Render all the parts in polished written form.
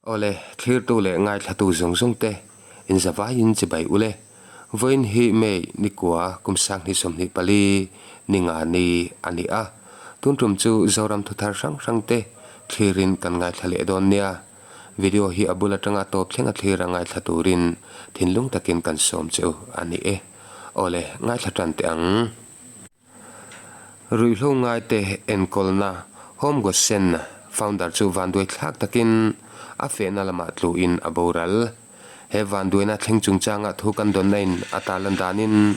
Awle, thlirtu leh ngaithlatu zawng zawng te, inzavaiin chibai ule. Vawiin hi May nikua kum sanghnih 24 ni nga ni a ni a. Tun tum chu Zoram thuthar hrang hrang te thlirin kan ngaithla leh dawn nia. Video hi a bul atanga tawp thleng a thlir a ngaithla turin thinlung takin kan sawm che u a ni e. Awle, ngaithla tan teh ang. Ruihhlo ngaite enkawlna Home Gosen founder chu vanduai thlak takin a fehna lamah tluin a boral. He vanduaina thleng chungchanga thu kan dawnna in a tarlan danin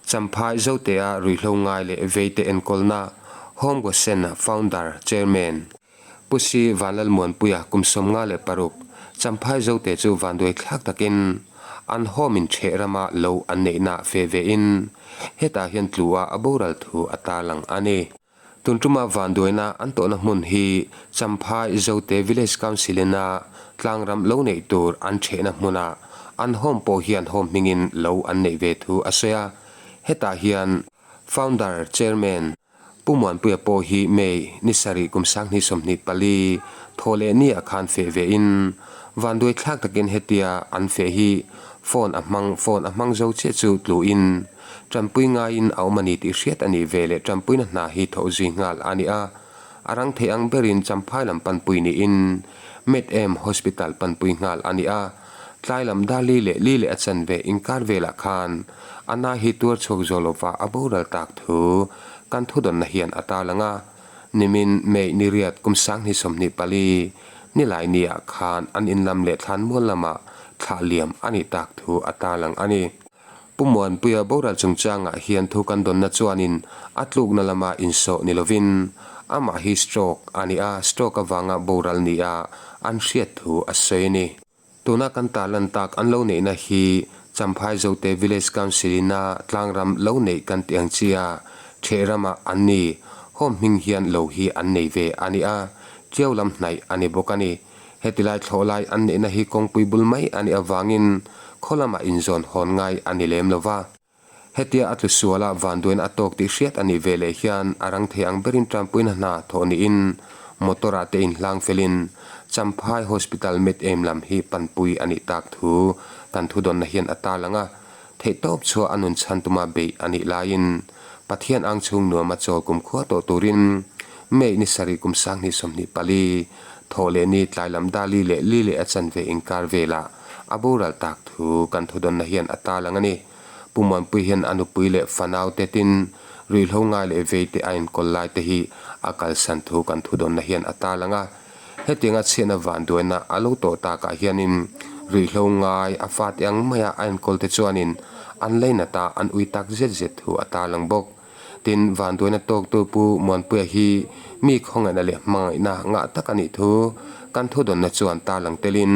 Champhai Zotea ruihhlo ngai leh veite enkawlna Home Gosen founder chairman Pu Si Vanlalmuanpuia kum 56, Champhai Zote chu vanduai thlak takin an home in ṭheh rama lo an neihna fe vein hetah hian tlu a a boral thu a tarlang a ni. Tun ṭuma vanduaina an tawhna hmun hi Champhai Zote Village Council ina tlangram lo neih tur an ṭhehna hmunah an home pawh hian home hmingin lo an neih ve thu a sawi a, hetah hian Founder Chairman Pu Muanpuia pawh hi May ni sarih kum 2024 thaw leh ni ah khan feh ve in vanduai thlak takin hetia an feh hi phone a hmang phone a hmang zo chiah chu tlu in tanpui ngaiin a awm a ni tih hriat a nih ve leh tanpuina hna hi thawh zui nghal a ni a, a rang thei ang berin Champhai lam panpui niin Med Em Hospital panpui nghal a ni a. Tlai lam dar li leh li leh a chanve inkar velah khan a na hi tuar chhuak zawh lova a boral tak thu kan thudawnna hian a tarlang a. Nimin May ni riat kum 2024 nilai niah khan an in lam leh thlanmual lamah thlah liam a nih tak thu a tarlang a ni. Pu Muanpuia boral chungchangah hian thu kan dawnna chuanin a tlukna lama insawh ni lovin amah hi stroke a ni a, stroke avanga boral nia an hriat thu a sawi a ni. Tuna kan tarlan tak an lo neihna hi Champhai Zote Village Council ina tlangram lo neih kan tih ang chia ṭheh ramah an ni. Home hming hian lo hi an nei ve a ni a, Ṭiau lam hnaih a ni bawk a ni. Heti lai thlawh lai an neihna hi kawngpui bul mai a nih avangin khaw lamah inzawn hawn ngai a ni lem lo va. Hetia a tlu suala vanduain a tawk tih hriat a nih ve leh hian a rang thei ang berin tanpuina hna thawh niin motor ah te inhlang felin Champhai Hospital Med Aim lam hi panpui a nih tak thu kan thudawnna hian a tarlang a. Theihtawp chhuah a nun chhan tuma beih a nih laiin Pathian ang chhung nuama chawl kumkhua tawh turin May ni sarih kum 2024 thawh leh ni tlai lam dar li leh li leh a chanve inkar velah a boral tak thu kan thudawnna hian a tarlang a ni. Pu Muanpui hian a nupui leh fanau te tin ruihhlo ngai leh vei te a inkawl lai te hi a kalsan thu kan thudawnna hian a tarlang a. Hetianga chhiatna vanduaina a lo tawh takah hianin ruihhlo ngai a fate ang maia a enkawl te chuanin an lainat a, an ui tak zet zet thu a tarlang bawk. Tin, vanduaina tawktu Pu Muanpuia hi mi khawngaihna leh hmangaihna ngah tak a nih thu kan thudawnna chuan tarlang telin,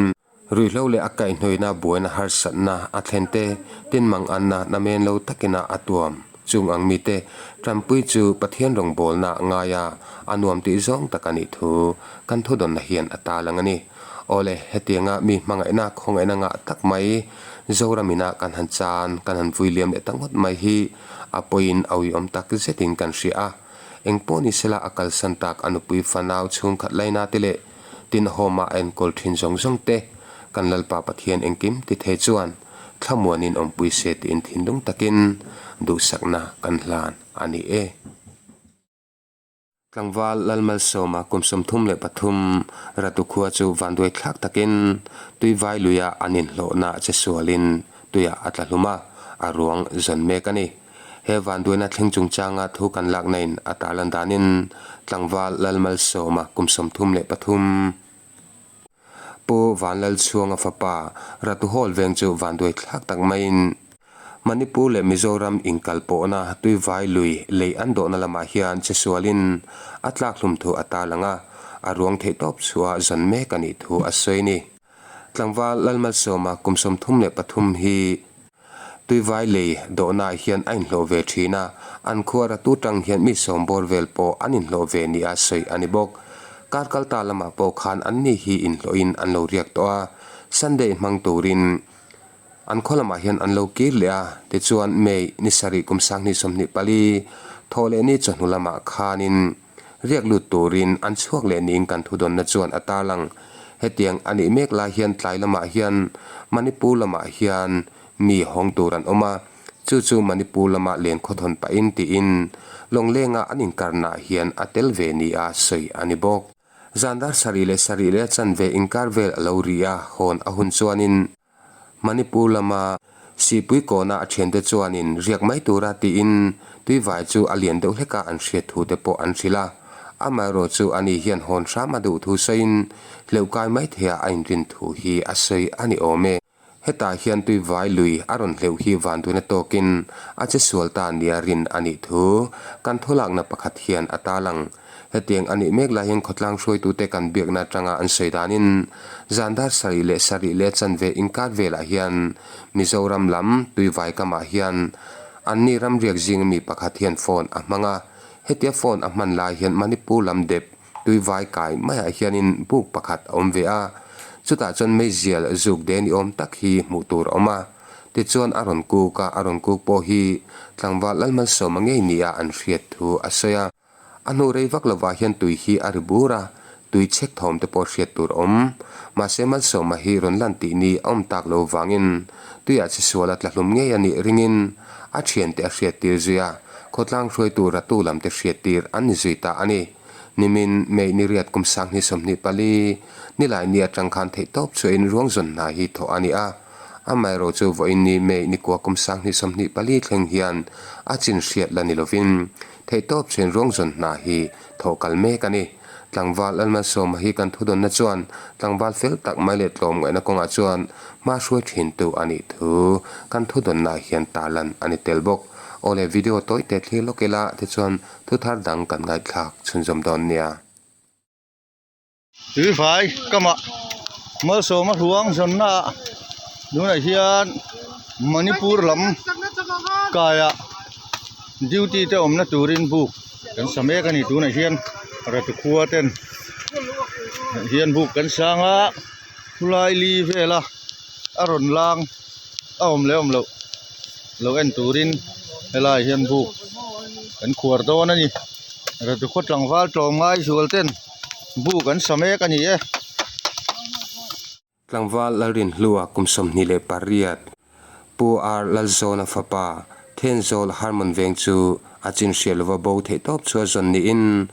Ruihhlo leh a kaihhnawihna buaina harsatna a thlen te, tin manganna namen lo takina a tuam chung ang mite tanpui chu Pathian rawngbawlna ngaia a nuam tih zawng tak a nih thu kan thudawnna hian a tarlang a ni. Awle, hetianga mi hmangaihna khawngaihna ngah tak mai Zoramina kan han chan, kan han vui liam leh ta ngawt mai hi a pawiin a uiawm tak zetin kan hria a. Engpawh ni sela a kalsan tak a nupui fanau chhungkhat laina te leh Tin home a enkawl thin zawng zawng te kan Lalpa Pathian engkim ti thei chuan thlamuanin awmpui se tiin thinlung takin duhsakna kan hlan a ni e. Tlangval Lalmalsawma kum 33 Ratu khua chu vanduai thlak takin Tuivai luia an inhlawhna che sualin tuiah a tla hlum a, a ruang zawn mek a ni. He vanduaina thleng chungchanga thu kan lakna in a tarlan danin tlangval Lalmalsawma kum 33, Pu Vanlalchhuanga fapa Ratu Hall veng chu vanduai thlak tak maiin Manipur leh Mizoram inkal pawhna Tuivai lui lei an dawhna lamah hian che sualin a tlak hlum thu a tarlang a, a ruang theihtawp chhuah zawn mek a nih thu a sawi a ni. Tlangval Lalmalsawma kum 33 hi Tuivai lei dawhnaah hian a inhlawh ve thin a, an khuar a tu tang hian mi sawm bawr vel pawh an inhlawh ve nia sawi a ni bawk. Kar kal ta lamah pawh khan an ni hi inhlawhin an lo riak tawh a, Sunday hmang turin an khaw lamah hian an lo kir leh a, tichuan May ni sarih kum 2024 thawh leh ni chawhnu lamah khanin riak lut turin an chhuak leh niin kan thudawnna chuan a tarlang. Hetiang a nih mek lai hian tlai lamah hian Manipur lamah hian mi hawng tur an awm a, chu chu Manipur lama len khawthawn pahin tiin Lawnglenga an inkarnaah hian a tel ve nia sawi a ni bawk. Zan dar sarih leh sarih leh a chanve inkar vel a lo ri a, hawn a hun chuanin Manipur lama Sihpui kawna a thiante chuanin riak mai tura tiin tuivai chu a lian deuh hlek a an hriat thu te pawh an hrilh a. Amaherawh chu ani hian hawn hram a duh thu sawiin hleuhkai mai theiha a inrin thu hi a sawi a ni awm e. Hetah hian tuivai lui a rawn hleuh hi vanduina tawkin a che sual ta nia rin a nih thu kan thawlakna pakhat hian a tarlang. Hetiang a nih mek lai hian khawtlang hruaitute kan biakna atanga an sawi danin zan dar sarih leh sarih leh chanve inkar velah hian Mizoram lam tuivai kamah hian anni ramriak zinga mi pakhat hian phone a hmang a. Hetia phone a hman lai hian Manipur lam dep tuivai kai maiah hianin buk pakhat a awm ve a, chutah chuan meizial zuk de ni awm tak hi hmuh tur a awm a. Tichuan a rawn kuk a, a rawn kuk pawh hi tlangval Lalmalsawma ngei nia an hriat thu a sawi a. A hnu rei vak lovah hian tui hi a ri bur a, tui chhek thawm te pawh hriat tur a awm. Mahse Malsawma hi rawn lan tih ni a awm tak lo vangin tuiah chisual a tla hlum ngei a nih ringin a thiante a hriat tir zui a, khawtlang hruaitu ratu lam te hriat tir an ni zui ta a ni. Nimin May ni riat kum 2024, nilai ni atang khan theihtawp chuahin ruang zawn hna hi thawh a ni a. Amaherawh chu vawiin ni May ni kua kum 2024 thleng hian a chin hriat la ni lovin theihtawp chuahin ruang zawn hna hi thawh kal mek a ni. Tlangval Lalmalsawma hi kan thudawnna chuan tlangval fel tak mai leh tlawmngaihna kawngah chuan hma hruai thintu a nih thu kan thudawnnaah hian tarlan a ni tel bawk. Awle video tawi te thlir lawk ila tichuan thu thar dang kan ngaihthlak chhunzawm dawn nia. Tuivai kamah Malsawma hruang zawnna ah tunah hian Manipur lam kaiah duty te awmna turin buk kan sa mek a ni tunah hian ratu khua ten hian buk kan sang a khulai li vela a rawn lang a awm leh awm loh lo en turin helaiah hian buk kan khuar dawn a ni ratu khaw tlangval tlawmngai zual ten buk an sa mek a ni e. Tlangval Lalrinhlua kum 28, Pu R Lalzawna fapa Thenzawl Harmon veng chu a chin hriat lova bo theih tawp chu a zawn niin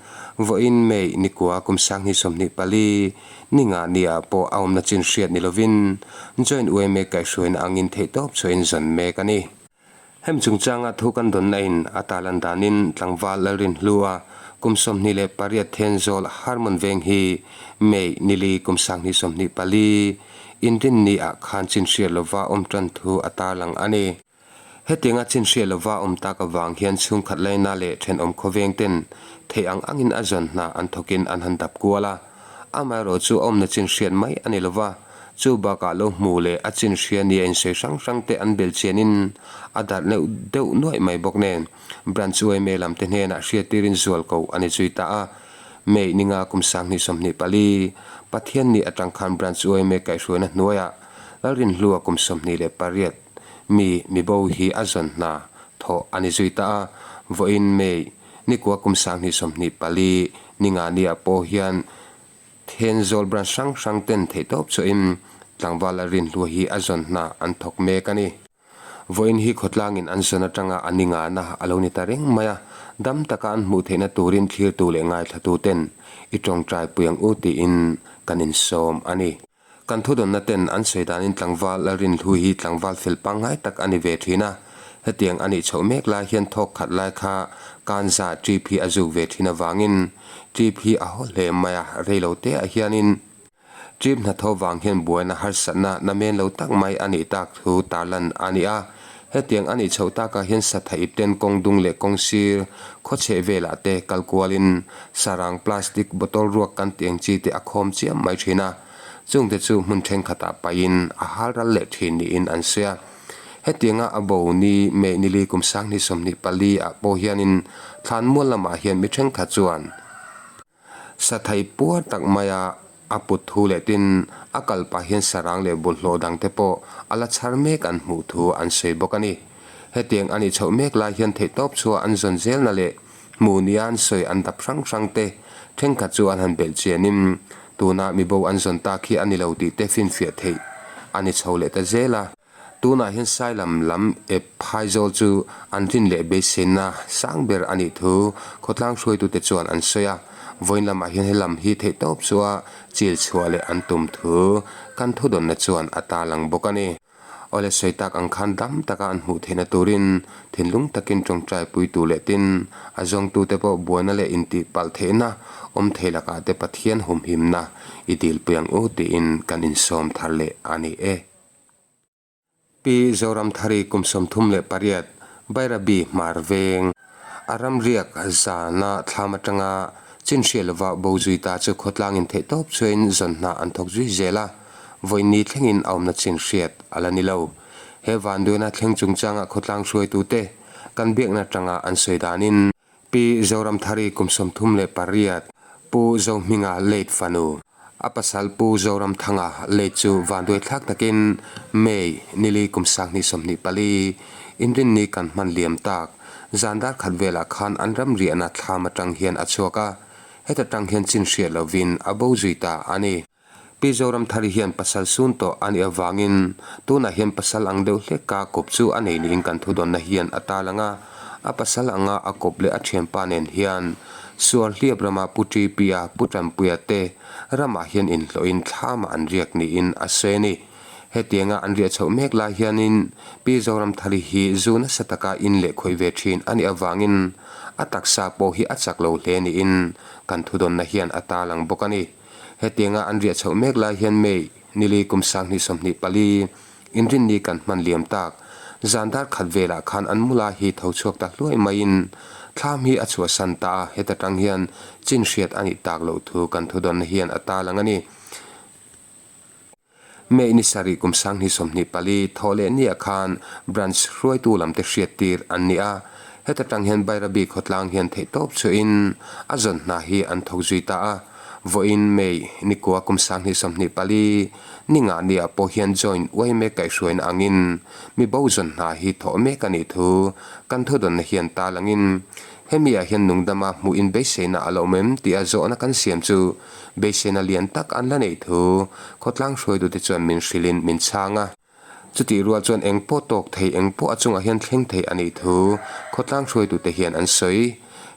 vawiin May nikua kum 2024 ni nga niah pawh a awmna chin hriat ni lovin Joint yma kaihhruaina angin theih tawp chu a inzawn mek a ni. Hemi chungchanga thu kan dawnna in a tarlan danin tlangval Lalrinhlua kum 28 Thenzawl Harmon veng hi May nili kum 2024 inrinni ah khan chin hriat lova awm tan thu a tarlang a ni. Hetianga chin hriat lova awm tak avang hian chhungkhat laina leh thenawm khawveng ten theih ang angin a zawn hna an thawkin an han dap kual a. Amaherawh chu a awmna chin hriat mai a ni lova, chu bakah lo hmu leh a chin hria nia insawi hrang hrang te an bel chianin a darh neuh deuh nuaih mai bawk nen Branch yma lam te hnenah hriattirin zual ko a ni zui ta a. May ninga kum 2024, Pathianni atang khan Branch yma kaihhruaina hnuaiah Lalrinhlua kum 28 mi mibo hi a zawn hna thawh a ni zui ta a, vawiin May nikua kum 2024 ni nga niah pawh hian Thenzawl branch hrang hrang ten theihtawp chuahin tlangval a rinhlua hi a zawn hna an thawk mek a ni. Vawiin hi khawtlangin an zawn atanga a ni ngana a lo ni ta reng mai a, dam taka an hmuh theihna turin thlirtu leh ngaithlatu ten i tawngtai pui ang u tiin kan insawm a ni. Kan thudawnna ten an sawi danin tlangval Lalrinhlu hi tlangval fel pangngai tak a ni ve thin a, hetiang a nih chhoh mek lai hian thawk khat lai kha Kanza trip hi a zuk ve thin avangin trip hi a haw hle mai a, reilo te ah hianin trip hnathawh vang hian buaina harsatna namen lo tak mai a nih tak thu tarlan a ni a. Hetiang a nih chhoh takah hian satha ip ten kawng dung leh kawng sir khaw chheh velah te kal kualin sarang plastic bottle ruak kan tih ang chi te a khawm chiam mai thin a. Chungte chu hmun thenkhatah pahin a hal ral leh thin niin an sawi a. Hetianga a bo ni May nili kum 2024 ah pawh hianin thlanmual lamah hian mi thenkhat chuan Sathai puar tak maia a put thu leh tin a kal pah hian sarang leh bawlhhlawh dangte pawh a la chhar mek an hmuh thu an sawi bawk a ni. Hetiang a nih chhoh mek lai hian theihtawp chhuah an zawn zelna leh hmuh nia an sawi an dap hrang hrang te thenkhat chu an han belh chianin Tuna mibo an zawn tak hi a ni lo tih te finfiah theih a ni chho leh ta zel a. Tunah hian Sailam lam ep phaizawl chu an rin leh beiseina sang ber a nih thu khawtlang hruaitute chuan an sawi a. Vawiin lamah hian he lam hi theihtawp chua chil chhuah leh an tum thu kan thudawnna chuan a tarlang bawk a ni. Awle sawi tak ang khan dam taka an hmuh theihna turin thinlung takin tawngtai puitu leh tin a zawngtute pawh buaina leh intih palh theihna awm thei lakah te Pathian humhimna i dilpui ang u tiin kan insawm thar leh a ni e. Pi Zoramthari kum 38 Bairabi Hmar Veng a ramriak zana thlam atanga chin hriat lova bo zui ta chu khawtlangin theihtawp chuain zawn hna an thawk zui zel a, vawiin thlengin a awmna chin hriat a la ni lo. He vanduaina thleng chungchanga khawtlang hruaitute kan biakna atanga an sawi danin Pi Zoramthari kum 38, Pu Zohminga late fanu, a pasal Pu Zoramthanga late chu vanduai thlak takin May nili kum 2024 inrinni kan hman liam tak zan dar khat velah khan an ram riahna thlam atang hian a chhuak a, heta tang hian chin hriat lovin a bo zui ta a ni. Pi Zoramthari hian pasal sun tawh a nih avangin tunah hian pasal ang deuh hleka kawp chu a nei niin kan thudawnna hian a tarlang a. A pasal anga a kawp leh a thianpa nen hian sual hliap rama Pu Ṭipia, Pu Ṭanpuia te ramah hian inhlawhin thlamah an riak niin a sawi a ni. Hetianga an riah chhoh mek lai hianin Pi Zoramthari hi zu nasa taka in leh khawih ve thin a nih avangin a taksa pawh hi a chak lo hle niin kan thudawnna hian a tarlang bawk a ni. Hetianga an riah chhoh mek lai hian May nili kum 2024 inrinni kan hman liam tak zan dar khat velah khan an mula hi tho chhuak ta hluai maiin thlam hi a chhuahsan ta a, heta tang hian chin hriat a nih tak loh thu kan thudawnna hian a tarlang a ni. May ni sarih kum 2024 thawh leh niah khan Branch hruaitu lamte hriattir an ni a, heta tang hian Bairabi khawtlang hian theihtawp chhuahin a zawn hna hi an thawk zui ta a, vawiin May ni kua kum 2024 ni ngah niah pawh hian Joint yma kaihhruaina angin mi bo zawn hna hi thawh mek a nih thu kan thudawnna hian talangin hemi ah hian nungdama hmuh in beiseina a la awm em tia zawhna kan siam chu Beiseina lian tak an la neih thu khawtlang hruaitute chuan min hrilhin min chhang a. Chutih rual chuan eng pawh tawk thei eng pawh a chungah hian thleng thei a nih thu khawtlang hruaitute hian an sawi.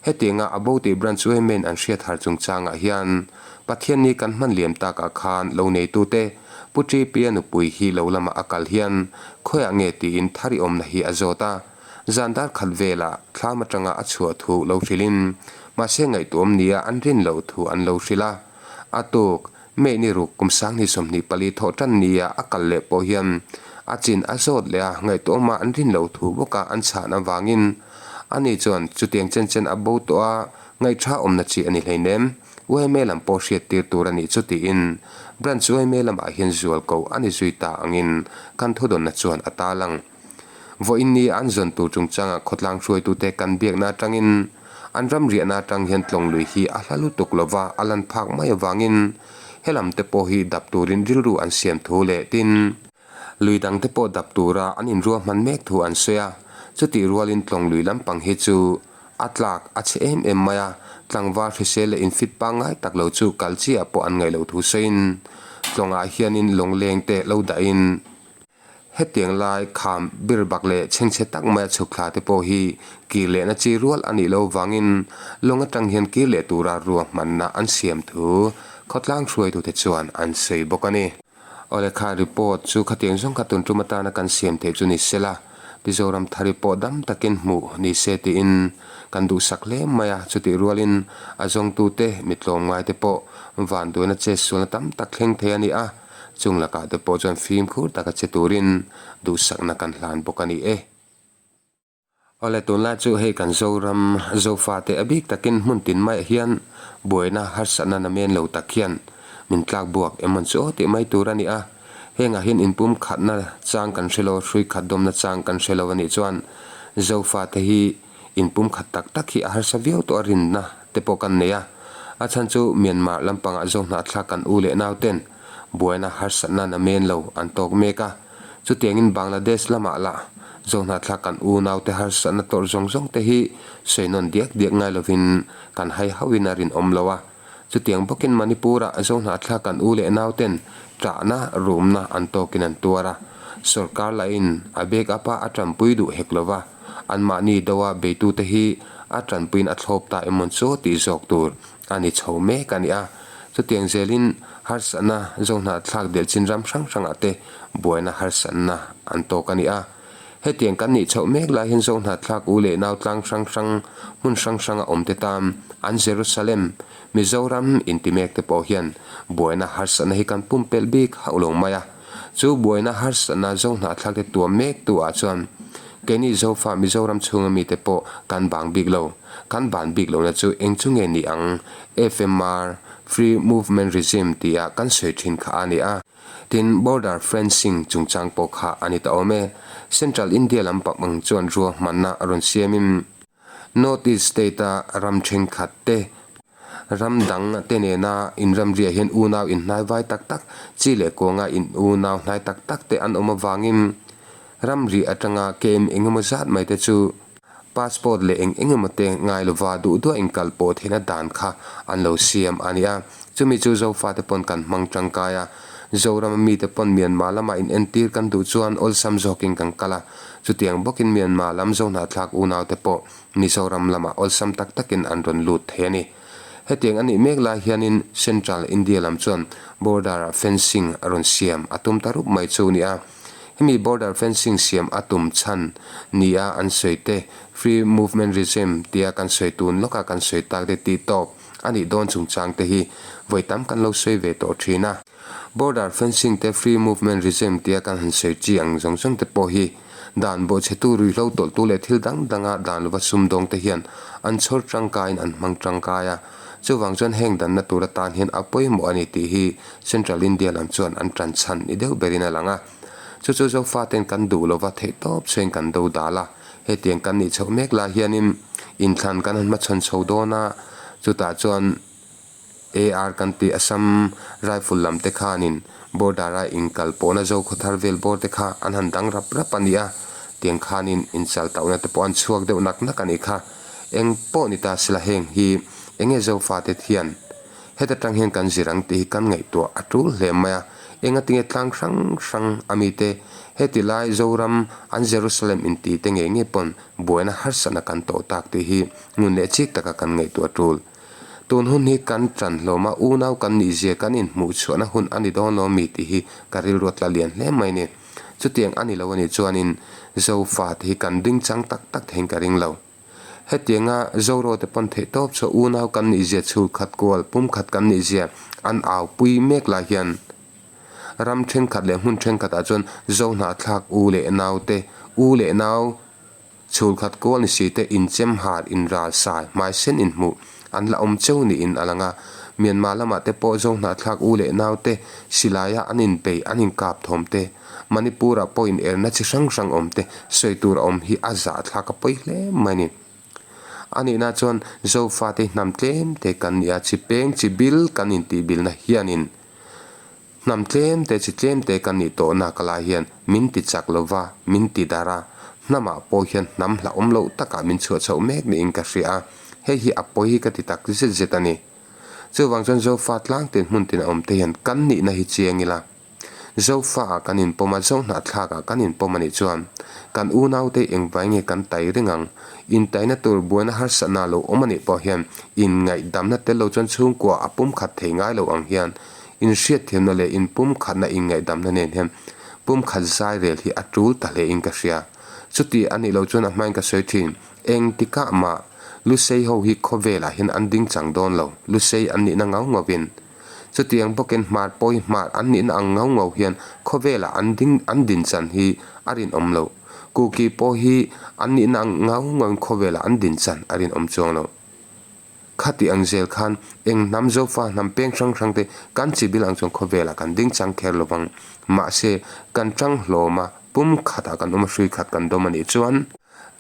Hetianga a bo tih branch women an hriat har chungchangah hian Pathianni kan hman liam takah khan lo neitute Pu Ṭipia nupui hi lo lamah a kal hian khawiah nge tiin thari awmna hi a zawt a. Zan dar khat velah thlam atanga a chhuah thu lo hrilhin mahse ngaihtuahawm nia an rin loh thu an lo hrilh a. A tuk, May ni ruk kum 2024 thawh tan nia a kal leh pawh hian a chin a zawt leh a, ngaihtuahawma an rin loh thu bawka an chhan avangin ani chuan chutiang chen chen a bo tawh a, ngaihṭha awmna chi a ni hleinem. Yma lam pawh hriattir tur a nih chu tiin Branch yma lamah hian zual ko a ni zui ta angin kan thudawnna chuan a tarlang. Vawiin ni an zawn tur chungchangah khawtlang hruaitute kan biakna atangin an ram riahna atang hian tlawng lui hi a hla lutuk lova a lan phak mai avangin helam te pawh hi dap turin rilru an siam thu leh tin lui dang te pawh dap tura an inruahman mek thu an sawi a. Chutih rualin tlawng lui lampang hi chu a tlak a chhe em em mai a, tlangval hrisel leh infit pangngai tak lo chu kal chiah pawh an ngaih loh thu sawiin tlawngah hianin lawngleng te lo dahin Hetiang lai kham bir bak leh chhengchhe tak maia chhuk thla te pawh hi kir lehna chi rual a nih loh vangin lawng atang hian kir leh tura ruahmanna an siam thu khawtlang hruaitute chuan an sawi bawk a ni. Awle kha report chu khatiang zawng kha tun tum atana kan siam theih chu ni sela, Mizoram thari pawh dam takin hmuh ni se tiin kan duhsak hle mai a, chutih rualin a zawngtute mitlawmngai te pawh vanduaina chetsualna tam tak thleng thei a ni a. Chung lakah te pawh chuan fimkhur taka che turin duhsakna kan hlan bawk a ni e. Awle tunlai chu hei kan Zoram Zofate a bik takin hmun tin maiah hian buaina harsatna namen lo tak hian min tlak buak emawn chu aw tih mai tur a ni a. Hengah hian inpum khatna chang kan hre lo, hrui khat dawmna chang kan hre lo a nih chuan Zofate hi inpum khat tak tak hi a harsa viau tawh a rinna te pawh kan nei a. A chhan chu Myanmar lampangah Zohnahthlak kan u leh nauten buaina harsatna namen lo an tawk mek a. Chutiangin Bangladesh lamah lah Zohnahthlak kan u naute harsatna tawrh zawng zawng te hi sawi nawn diak diak ngai lovin kan hai hauhin a rinawm lo a. Chutiang bawkin Manipur-ah Zohnahthlak an u leh nauten ṭahna, rumna an tawkin an tuar a. Sorkar lahin a bek up a a ṭanpui duh hek lo va, anmahni doa beitute hi a ṭanpuiin a thlawp ta emawn chu tih zawk tur a ni chho mek a ni a. Chutiang zelin harsatna Zohnahthlak delhchin ram hrang hrangah te buaina harsatna an tawk a ni a. Hetiang kan nih chhoh mek lai hian Zohnahthlak u leh nau tlang hrang hrang hmun hrang hranga awmte tan an Jerusalem, Mizoram inti mek te pawh hian buaina harsatna hi kan pumpelh bik hauh lo mai a. Chu buaina harsatna Zohnahthlak te tuam mek tu ah chuan keini Zofa Mizoram chhunga mite pawh kan bang bik lo. Kan ban bik lohna chu eng chu nge ni ang? FMR, Free Movement Regime tia kan sawi thin kha a ni a. Tin, border fencing chungchang pawh kha a ni ta awm e. Central India lam pang chuan ruahmanna a rawn siamin North East state-a ram thenkhat te, ram dang te nena inramriah hian unau inhnaivai tak tak, chi leh kuanga in unau hnai tak tak te an awm avangin ramri atanga kem engemaw zat mai te chu Passport leh eng eng emaw te ngai lova duh duah inkal pawh theihna dan kha an lo siam a ni a. Chumi chu Zofate pawn kan hmang tangkai a. Zorama mite pawn Myanmar lama inentir kan duh chuan awlsam zawkin kan kal a. Chutiang bawkin Myanmar lam Zohnahthlak unaute pawh Mizoram lamah awlsam tak takin an rawn lut thei a ni. Hetiang a nih mek lai hianin Central India lam chuan border-ah fencing a rawn siam a tum ta rup mai chu ni a. Hemi border fencing siam a tum chhan nia an sawi te, free movement regime tia kan sawi tun lawka kan sawi tak te tih tawp a nih dawn chungchang te hi vawi tam kan lo sawi ve tawh thin a. Border fencing te free movement regime tia kan han sawi chi ang zawng zawng te pawh hi dan bawhchhetu ruihhlo tawlhtu leh thil dang danga dan lova sumdawng te hian an chhawr tangkaiin an hmang tangkai a. Chuvang chuan heng danna tur atan hian a pawimawh a ni tih hi Central India lam chuan an tan chhan ni deuh berin a lang a. Chu chu Zofaten kan duh lova theih tawp chhuain kan do dal a. Hetiang kan nih chhoh mek lai hianin inthlan kan han hmachhawn chho dawn a, chutah chuan AR kan tih Assam Rifle lam te khanin border a inkal pawhna Zokhawthar vel bawr te kha an han dang rap rap a ni a, tiang khanin inchal tauhna te pawh an chhuak deuh nak nak a nih kha. Eng pawh ni ta sela heng hi eng nge Zofate hian heta tang hian kan zir ang tih hi kan ngaihtuah a tul hle mai a. Enga tinge tlang hrang hrang a mite heti lai Zoram an Jerusalem inti te ngei ngei pawn buaina harsatna kan tawh tak tih hi ngun leh chik taka kan ngaihtuah a tul. Tun hun hi kan tan hlawm a, unau kan nihzia kan inhmuh chhuahna hun a ni dawn lo mi tih hi ka rilru a tla lian hle mai ni. Chutiang a ni lo a nih chuanin Zofate hi kan ding chang tak tak theiin ka ring lo. Hetianga Zoro te pawn theih tawp chu unau kan nihzia chhul khat kual pum khat kan nihzia an au pui mek lai hian ram thenkhat leh hmun thenkhatah chuan Zohnahthlak u leh nau te, u leh nau chhul khat kual ni si te inchem har inral sai hmai sen inhmuh an la awm cheu niin a lang a. Myanmar lamah te pawh Zohnahthlak u leh nau te silaia an inpeih an inkap thawm te, Manipur-ah pawh inerna chi hrang hrang awm te sawi tur a awm hi a zahthlak a pawi hle mai a ni. A nihna chuan Zofate hnam tlem te kan ni a, chi peng chi bil kan intih bilna hianin hnam tlem te chi tlem te kan nih tawhna ka lai hian min ti chak lo va, min ti darh a, hnamah pawh hian hnam hlauhawm loh takah min chhuah chhoh mek niin ka hria a, hei hi a pawi hi ka ti tak zet zet a ni. Chuvang chuan Zofa tlangtin hmun tin a awm te hian kan nihna hi chiang ila. Zofa ah kan inpawm a, Zohnahthlak ah kan inpawm a nih chuan kan unaute engvai nge kan tai reng ang? Intaina tur buaina harsatna lo awm a nih pawh hian inngaihdamna tel lo chuan chhungkua a pumkhat thei ngai lo ang hian inhriatthiamna leh inpumkhatna inngaihdamna nen hian pumkhat zai rel hi a tul ta hle in ka hria. Chuti a nih loh chuan a hmain ka sawi thin, engtikah mah Lusei ho hi khawvelah hian an ding chang dawn lo, Lusei an nihna ngau ngauin. Chutiang bawkin hmar pawi hmar an nihna ang ngau ngau hian khawvelah an ding an din chan hi a rinawm lo. Kuki pawh hi an nihna ang ngau ngauin khawvelah an din chan a rinawm chuang lo. Khati ang zel khan eng hnam Zofa hnam peng hrang hrang te kan chi bil ang chuan khawvelah kan ding chang kher lo vang. Mahse, kan tang hlawm a, pum khatah kan awm a hrui khat kan dawm a nih chuan,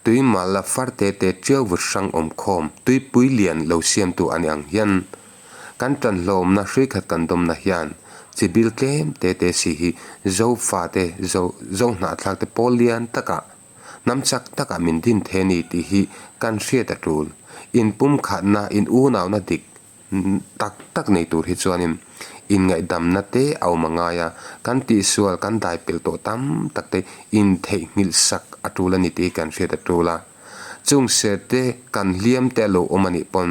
tui mal a far te te tiau vut hrang awm khawm tuipui lian lo siamtu a ni ang hian Kan ṭanhlawmna hrui khat kan dawmna hian chi bil tlem te te si hi Zofa te, Zo Zohnahthlak te pawl lian takah, hnam chak takah min din thei a ni tih hi kan hriat a ṭul. Inpumkhatna, in unauna dik. tak tak nei tur hi chuanin inngaihdamna te a awm a ngai a, kan tihsual kan dai pelh tawh tam tak te intheihnghilh sak a tul a ni tih hi kan hriat a tul a. Chung ser te kan hliam te a lo awm a nih pawn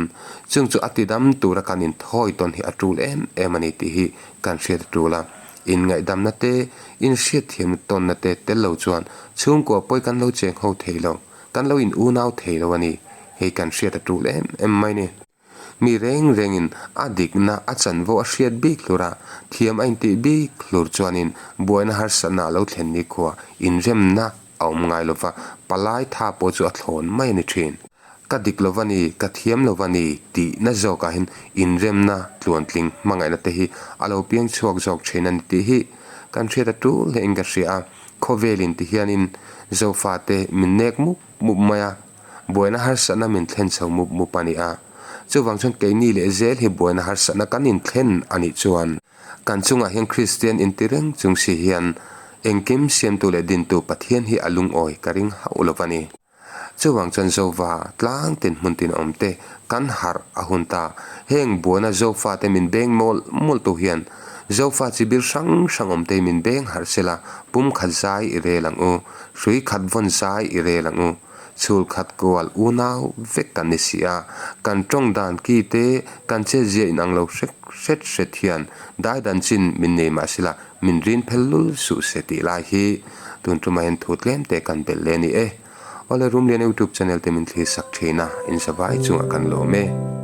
chung chu a tidam tura kan inthawi tawn hi a tul em em a ni tih hi kan hriat a tul a. Inngaihdamna te, inhriatthiamna tawnna te tel lo chuan chhungkua pawi kan lo cheng ho thei lo, kan lo in unau thei lo a ni. Hei kan hriat a tul em em mai ni. Mi reng rengin a dikna a chanvo a hriat bik hlur a, thiam a intih bik hlur chuanin buaina harsatna a lo thlen ni khua inremna a awm ngai lova, palai tha pawh chu a thlawn mai a ni thin. Ka dik lova ni, ka thiam lova ni tihna zawkah hian inremna tluantling hmangaihna te hi a lo piang chhuak zawk thin a ni tih hi kan hriat a tul hlein ka hria a, khawvelin ti hianin Zofate min nek mup mup mai a. Buaina harsatna min thlen chho mup mup a ni a. Chuvang chuan keini leh zel hi buaina harsatna kan inthlen a nih chuan kan chungah hian Kristian inti reng chung si hian engkim siamtu leh dintu Pathian hi a lungawi ka ring hauh lo va ni. Chuvang chuan Zova tlang tin hmun tin awm te kan harh a hun ta. Heng buaina Zofate min beng mawlh mawlh tu hian Zofa chi bil hrang hrang awm te hi min beng harh sela pumkhat zai i rel ang u, hrui khat vawn zai i rel ang u. Chhul khat kual unau vek kan ni si a, kan tawng dan ki te, kan chetzia inang lo hrek hret hret hian dai dan chin min nei mah sela min rin phel lul suh se tih lai hi tun tumah hian thu tlem te kan belh leh a ni e. Awle Rumlian YouTube channel te min thlir sak thin a, in zavai chungah kan lawm e.